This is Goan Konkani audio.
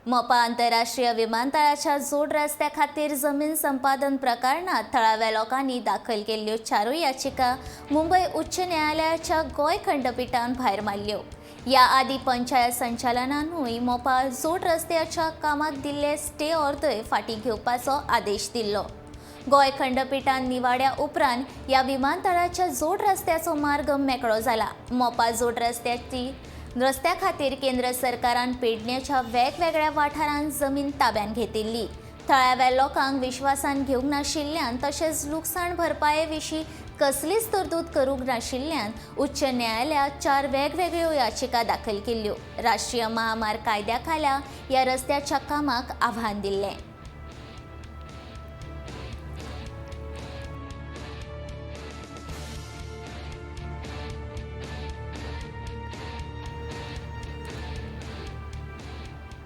मोपा आंतरराष्ट्रीय विमानतळाच्या जोड रस्त्या खातीर जमीन संपादन प्रकरणात थळाव्या लोकांनी दाखल केल्ल्यो चारूय याचिका मुंबय उच्च न्यायालयाच्या गोंय खंडपिठान भायर मारल्यो. या आदी पंचायत संचालनानूय मोपा जोड रस्त्याच्या कामाक दिल्ले स्टे ऑर्डर फाटीं घेवपाचो आदेश दिल्लो. गोंय खंडपिठान निवाड्या उपरांत ह्या विमानतळाच्या जोड रस्त्याचो मार्ग मेकळो जाला. मोपा जोड रस्त्या खातीर केंद्र सरकारान पेडण्याच्या वेगवेगळ्या वाठारांत जमीन ताब्यात घेतिल्ली. थळाव्या लोकांक विश्वासान घेवंक नाशिल्ल्यान तशेंच लुकसाण भरपाये विशीं कसलीच तरतूद करूंक नाशिल्ल्यान उच्च न्यायालयात चार वेगवेगळ्यो याचिका दाखल केल्ल्यो. राष्ट्रीय महामार्ग कायद्या खाला ह्या रस्त्याच्या कामाक आव्हान दिल्लें.